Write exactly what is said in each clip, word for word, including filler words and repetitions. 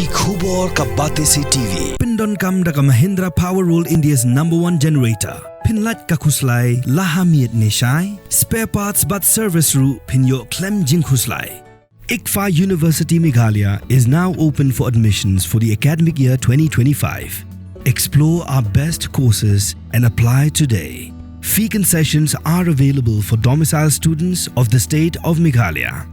Khubor ka Batesi T V. Pyndonkam da ka Mahindra Power World, India's number one generator. Pynlait ka khuslai la ha miet ne shai. Spare parts bad service ruh phin ïoh khlem jingkhuslai. ICFAI University Meghalaya is now open for admissions for the academic year twenty twenty-five. Explore our best courses and apply today. Fee concessions are available for domicile students of the state of Meghalaya.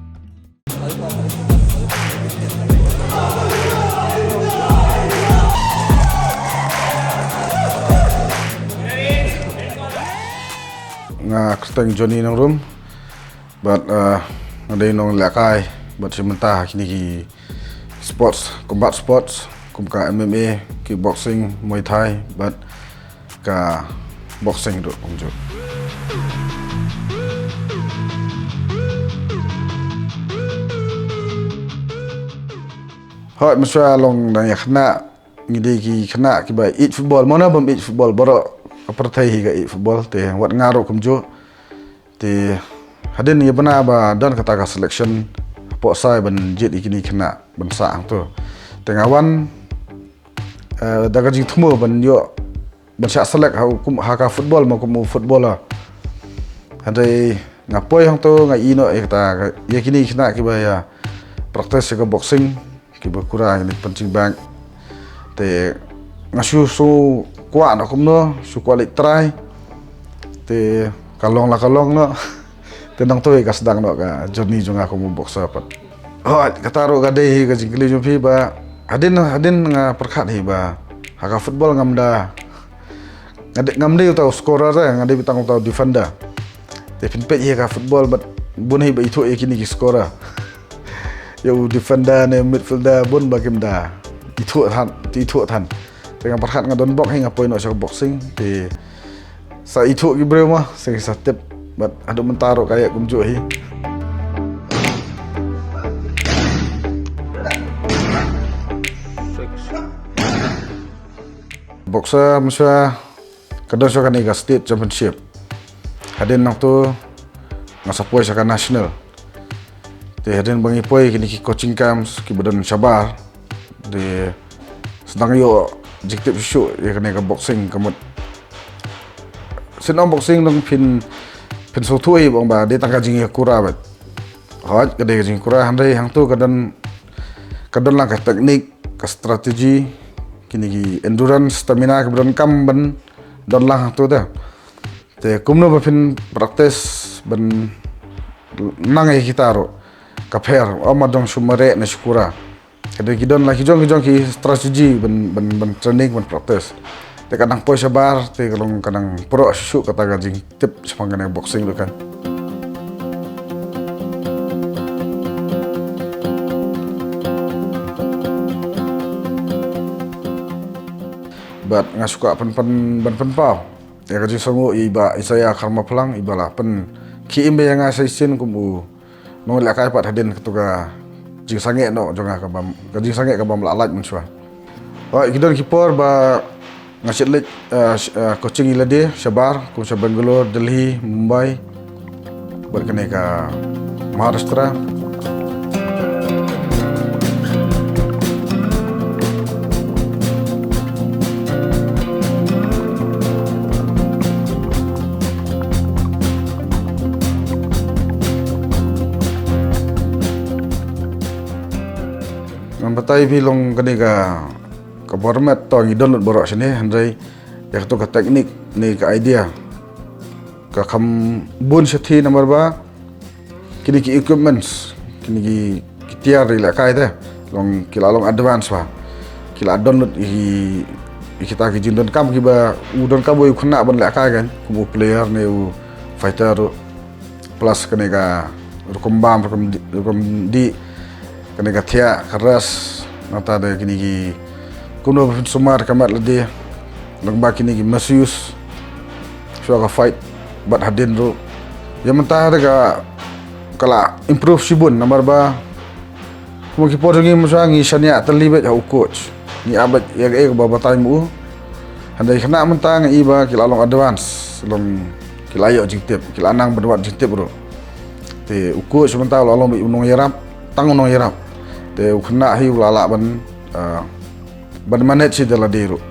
Nga kyrteng Johnny Nongrum, bad, uh, nga dei nonglehkai bad shim bynta ha kine ki sports, combat sports, kum ka M M A, kickboxing, Muay Thai, bad ka boxing ruh kumjuh. Hooid, mynshuwa long dang ïa khynnah, ngi dei ki khynnah kiba ïeit football, mano bym ïeit football, baroh ka pyrthei hi ka ïeit football, te wat nga ruh kumjuh. Te hadien ïa bna ba don kata ka selection hapoh sai ban jied ïa kine khynnah ban sah hangto. Te nga wan, eh, da ka jingthmu ban ïoh ban shah select ha u kum, ha ka football, ma kum u footballer. Hynrei nga poi hangto nga ïeh noh ïa kata ka, ïa kine khynnah kiba ïa practice ïa ka boxing, kiba kura ïa kine ki punching bag. Te nga shu, shu kwah noh kumno, shu kwah leit try. Te ka long la ka long noh. Te nangto hi ka sdang noh ka journey jong nga kum u boxer pat. Hooid, kata ruh ka dei hi ka jingkylli jong phi ba hadien, hadien nga pyrkhat hi ba ha ka football ngam da, nga dei, ngam dei uta u scorer re, nga dei tang uta u defender. Te phin peit hi ka football bad bun hi ba ithuh ïa kine ki scorer. Ïa u defender ne midfielder bun ba kim da ithuh than, ithuh than. Te nga pyrkhat nga don bok hi nga poi noh sha ka boxing. Te sa ithuh ki briew mo, sa ki sa tip. Bad haduh mynta ruh ka ïa kumjuh hi. Boxer, mynshuwa ka don shuwa kane ka state championship. Hadien nangto nga sa poi sha ka national. Te hadien ba ngi poi kine ki coaching camps kiba don shabar, te sdang ïoh jingtip shuh shuh ïa kane ka boxing, ka mut sien ong boxing dang phin, phin sngewthuh hi ba ong ba dei tang ka jingïakura bad. Hooid, ka dei ka jingkura, hynrei hangto ka don, ka don lang ka technique, ka strategy, kine ki endurance, stamina kiba donkam ban don lang hangto te. Te kumno ba phin practice ban nang ïa kita ruh ka pher, ym ma dang shu mareh ne shu kura. Ka dei ki don la ki jong ki jong ki strategy ban, ban, ban training, ban practice. Te ka dang poi shabar, te ka long ka dang pyrshah shuh kata ka jingtip shaphang kane boxing ruh kan. Bad nga shu kwah pyn, pyn, ban pynpaw ïa ka jingsngew ïa i Bah Isaiah Kharmaplang, iba la pynkhie im ïa nga sa shisien kum u nonglehkai pat hadien kato ka jingsangeh noh jong nga ka bym, ka jingsangeh ka bym lah lait mynshuwa. Hooid, ki don ki por ba nga shait leit, eh, sh-, eh, coaching ïa lade shabar, kum sha Bangalore, Delhi, Mumbai, bad kane ka Maharashtra. Ngan batai phi long kane ka, ka format to ngi don lut baroh shane, hynrei ïa kato ka technique ne ka idea ka kham bun shathie namar ba kine ki equipments, kine ki, ki tiar ri lehkai te long ki la long advance ba ki la don lut ïa ki, ïa kita ki jingdonkam kiba u donkam ba u khynnah ban lehkai kan, kum u player ne u fighter ruh. Plus kane ka rukom bam, rukom di, rukom dih, kane ka thiah, ka rest, nangta de kine ki kumno ba phin sumar ka mat lade, nangba kine ki misuse shuwa ka fight bad hadien ruh. Ïa mynta de ka, ka la improve shibun namar ba Kumba ki por jong ngi mynshwa ngi shaniah tylli beit ha u coach. Ngi ap beit ïa kaei kaba batai ma u. Hynrei khynnah mynta ngi i ba ki la long advance, long ki la ïoh jingtip, ki la nang ban wad jingtip ruh. Te u coach mynta u la long beit u nongïarap, tang u nongïarap. Te u khynnah hi u la lah ban Ah, ban manage ïa lade ruh.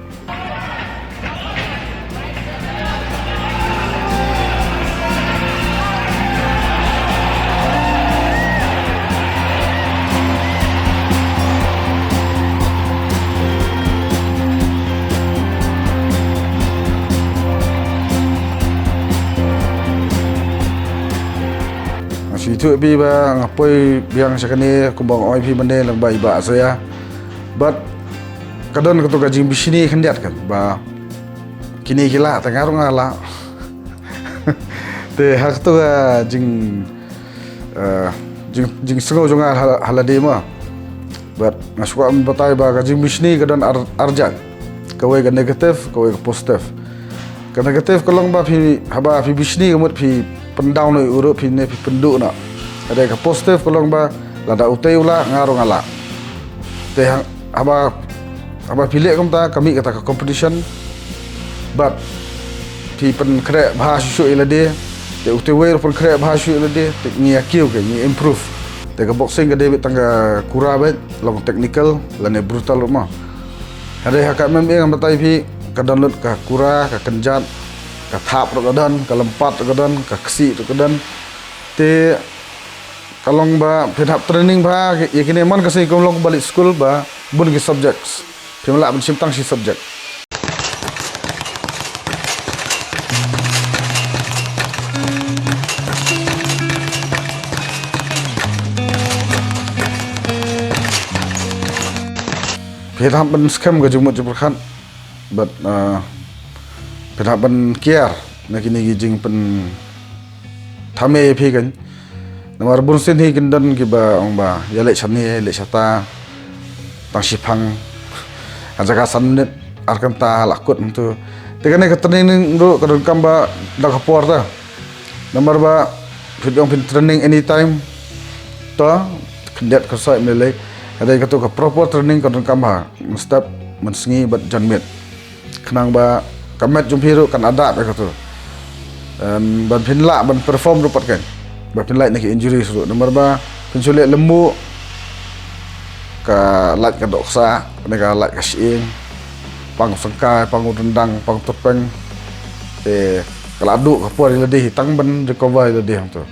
Nga shu ïathuh ïa phi ba nga poi biang sha kane kumba nga ong ïa phi mynne lyngba i Bah Isaiah. Bad ka don kato ka jingbishni khyndiat kan ba kine ki lah te nga ruh nga lah. Te ha kato ka jing, eh, jing, jingsngew jong nga ha, ha lade ma. Bad nga shu kwah ban batai ba ka jingbishni ka don ar, ar jait. Kawei ka negative, kawei ka positive. Ka negative ka long ba phi, haba phi bishni ka mut phi pyndown noh ïa u ruh, phi ne phi pynduh noh. Hynrei ka positive ka long ba lada utei u lah nga ruh nga lah. Te ha, haba, haba phi leh kumta ka mih kata ka competition. Bad phi pynkhreh bha shuh shuh ïa lade. Te utei uwei ruh pynkhreh bha shuh shuh ïa lade. Te ngi ïa kiew ka, ngi improve. Te ka boxing ka dei beit tang ka kura beit, long technical lane brutal ruh ma. Hynrei ha ka M M A ngan batai phi, ka don lut ka kura, ka kynjat, ka thap ruh ka don, ka lympat ruh ka don, ka ksih ruh ka don. Te ka long ba phin hap training bha ïa kine man ka sngi kum long ba leit skul ba bun ki subjects. Phim lah ban shim tang shi subject. Phi hap ban skhem ka jingmut jingpyrkhat bad, ah, phi hap ban kiar na kine ki jingpynthame ïa phi kan. Namar bun sien hi kin don kiba ong ba ïa leit shane, leit shata, tang shiphang, ha jaka san minit, ar kynta la kut hangto. Te kane ka training ruh ka donkam ba da ka por ta. Namar ba phi ong phin training anytime, to khyndiat ka soi me lei. Hynrei kato ka proper training ka donkam ha mynstep, mynsngi bad janmiet. Khnang ba ka met jong phi ruh kan adapt ïa kato. Em, ban phin lah ban perform ruh pat kan. Ba phin lait na ki injuries ruh. Namar ba phin shu leh lymbu, ka lait ka dohksa, ne ka lait ka shyieng, pang u syngkai, pang u ryndang, pang u tyrpeng. Te ka la duh ka por ïa lade hi tang ban recover ïa lade hangto.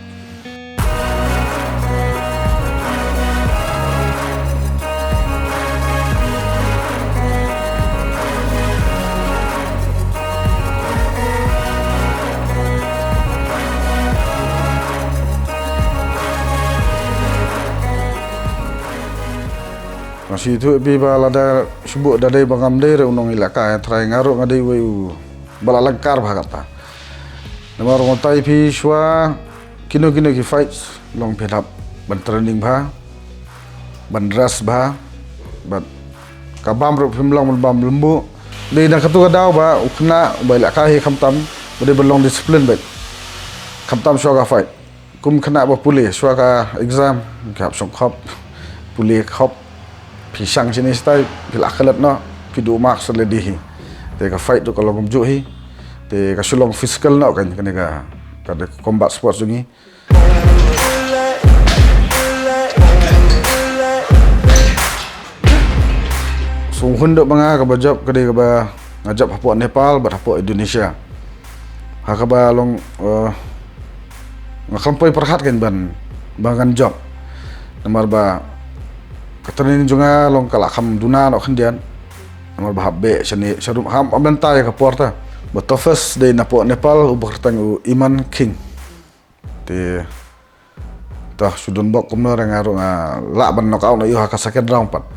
Nga shu ïathuh ïa phi ba lada shu buh da dei ba ngam dei re u nongïalehkai, trai nga ruh nga dei uwei u ba la lyngkar bha kata. Namar nga batai ïa phi shuwa kino kino ki fights long phi dap ban training bha, ban rest bha, bad ka bam ruh phim long ban bam lymbu. Dei na kato ka daw ba u khynnah u ba ïalehkai hi khamtam ba dei ban long discipline bad khamtam shuwa ka fight. Kum khynnah ba pule shuwa ka exam, ki hap shong khop, pule khop, phi shang shane shatai, phi la klet noh, phi duh marks lade hi. Te ka fight ruh ka long kumjuh hi. Te ka shu long physical noh kan, kane ka, ka dei combat sports jong ngi. Sngewhun duh ba nga kaba jop ka dei kaba nga jop hapoh Nepal bad hapoh Indonesia. Ha kaba long, eh, nga khlem poi pyrkhat kan ban ba ngan jop. Namar ba ka training jong nga long ka la kham duna noh khyndiat. Namar ba hap beh shane sharum, hap mynta ïa ka por ta. Ba toughest dei napoh Nepal uba kyrteng u Iman King. Te to shu don bok kumno re nga ruh nga lah ban knock out noh ïa u ha ka second round pat.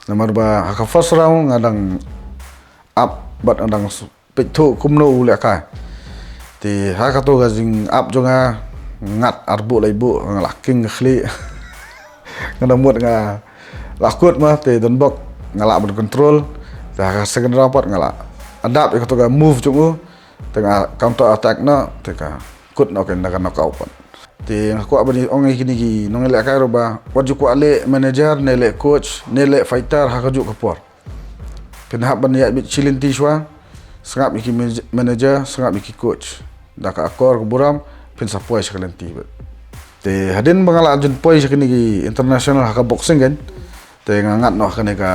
Namar ba ha ka first round nga dang ap bad nga dang s-, peit thuh kumno u lehkai. Te ha kato ka jingap jong nga, ngat arbuh laibuh, nga la king ka khlieh. Nga dang mut nga la kut ma, te don bok nga lah ban control. Te ha ka second round pat nga la adapt ïa kato ka move jong u. Te nga counter attack noh, te ka kut noh ka, na ka knock out pat. Te nga kwah ban ong ïa kine ki nongïalehkai ruh ba wat ju kwah leh manager ne leh coach ne leh fighter ha kajuh ka por. Phin hap ban ïaid beit shi lynti shuwa, sngap ïa ki manage-, manager, sngap ïa ki coach. Da ka akor ka burom phin sa poi sha ka lynti beit. Te hadien ba nga la jin poi sha kine ki international ha ka boxing kan, te nga ngat noh ha kane ka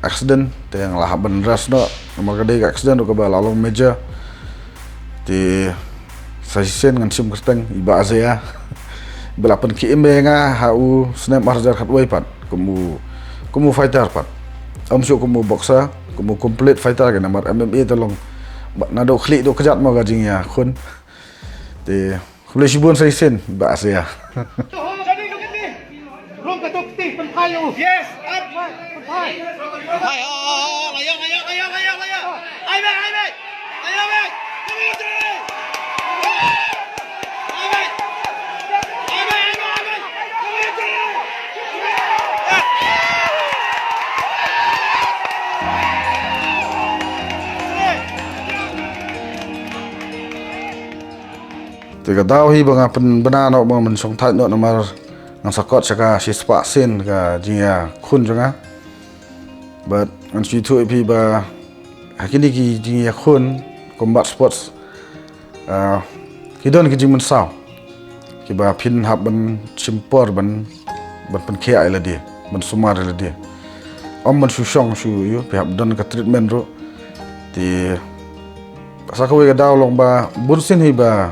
accident, te nga la hap ban rest noh, namar ka dei ka accident ruh kaba la long major. Te sa shisien ngan shim kyrteng i Bah Azea. Ba la pynkhie im ïa nga ha u snem ar hajar khatwei pat, kum u, kum u fighter pat. Ym shuh kum u boxer, kum u complete fighter, ka namar M M A te long ba naduh khlieh duh kjat mo ka jingïakhun. Te khublei shibun sa shisien Bah Azea. Johnny, look at me. Rung ka tuk ti, pynphai ïa u. Yes, up. Pynphai. Pynphai, oh, oh, oh, layang, layang, layang, layang, layang. Ai, mate, ai, mate. Layang, mate. Come on, Johnny. Ai, mate. Ai, mate, ai, mate, ai, mate. Come on, Johnny. Te ka daw hi ba nga pynbna noh, ba nga pynshongthait noh namar ngan sa kot sha ka shispah sien ka jingïakhun jong nga. Bad ngan shu ïathuh ïa phi ba ha kine ki jingïakhun combat sports, ah, ki don ki jingmynsaw kiba phin hap ban shim por ban, ban pynkhiah ïa lade, ban sumar ïa lade. Ym ban shu shong shu ïoh, phi hap don ka treatment ruh. Te sa kawei ka daw long ba bun sien hi ba,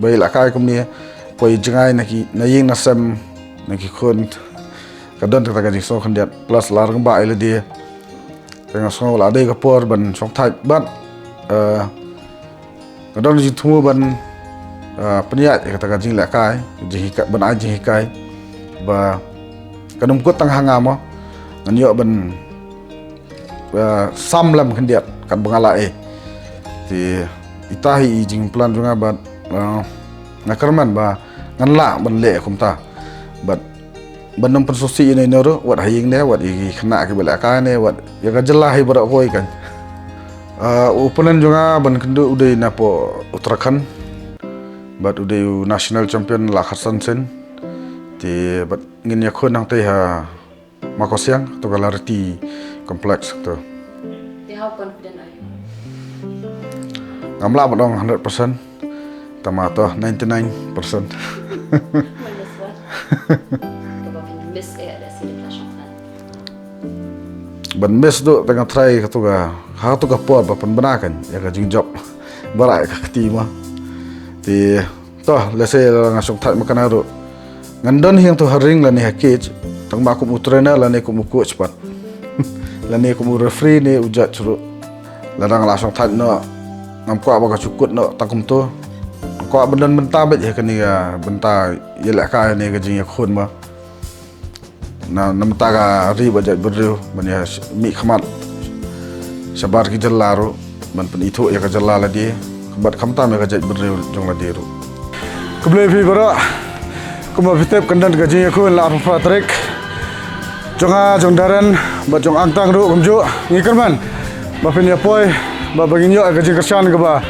ba ïalehkai kumne, poi jngai na ki, na ïing na sem, na ki khun. Ka don kata ka jingsngew khyndiat, plus la rangbah ïa lade. Te nga sngew la dei ka por ban shongthait bad, eh, nga don jingthmu ban, eh, pynïaid ïa kata ka jinglehkai, jinghikai, ban ai jinghikai ba kan ym kut tang ha nga mo, ngan ïoh ban, eh, sam lem khyndiat kat ba nga la ei. Te ita hi i jingplan jong nga bad, eh, nga kyrmen ba ngan lah ban leh kumta. Bad ban ym pynsngewsih ïa ino ino ruh, wat ha ïing ne, wat ïa ki khynnah kiba lehkai ne, wat ïa ka jylla hi baroh kawei kan. Ah, u opponent jong nga ban kynduh u dei napoh Uttarakhand. Bad u dei u national champion la khatsan sien. Te bad ngin ïakhun hangtei ha Makosiang, to ka Lariti Complex to. Te how confident are you? Ngam lah ban ong hundred percent. Tangba to ninety-nine percent. Minus one. Kaba phin miss eh, da sini ka shong san. Ban miss tu tang nga try kato ka, ha kato ka por ba pynbna kan ïa ka jingjop. Barai ka kti ma. Te to, lehse la nga shongthait ma kane ruh, ngan don hi hangto ha ring lane ha cage, tangba kum u trainer lane kum u coach pat. Lane kum u referee ne u judge ruh. Lada nga la shongthait noh, ngam kwah ba ka shu kut noh tang kumto. Nga kwah ban don bynta beit ha kane ka bynta ïalehkai ne ka jingïakhun ba. Na, na bynta ka ri bad jaitbynriew, ban ïa sh-, mihkhmat shabar ki jylla ruh, ban pynithuh ïa ka jylla lade, bad khamtam ïa ka jaitbynriew jong lade ruh. Khublei phi baroh. Kumba phi tip, kan don ka jingïakhun la arphew phra tarik. Jong nga, jong Darren bad jong Angtang ruh kumjuh, ngi kyrmen ba phin ïa poi, ba, ba ngin ïoh ïa ka jingkyrshan kaba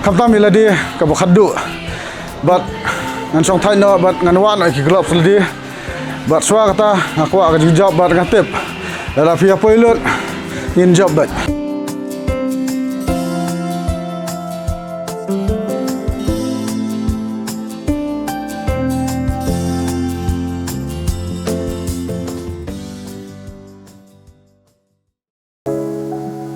khamtam ïa lade, kaba khatduh. Bad ngan shongthait noh bad ngan wad noh ïa ki gloves lade. Bad shuwa kata nga kwah ka jingjop bad nga tip lada phi ïa poi lut ngin jop beit.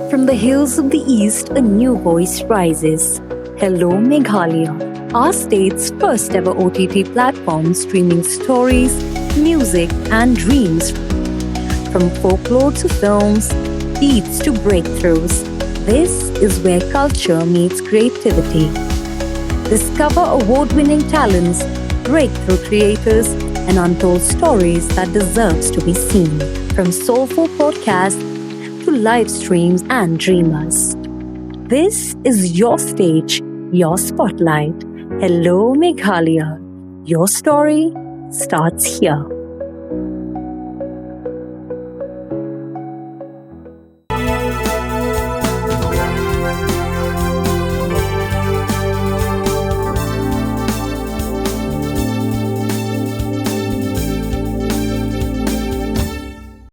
From the hills of the East, a new voice rises. Hello Meghalaya, our state's first ever O T T platform streaming stories, music, and dreams. From folklore to films, beats to breakthroughs, this is where culture meets creativity. Discover award winning talents, breakthrough creators, and untold stories that deserves to be seen. From soulful podcasts to live streams and dreamers. This is your stage, your spotlight. Hello Meghalaya. Your story starts here.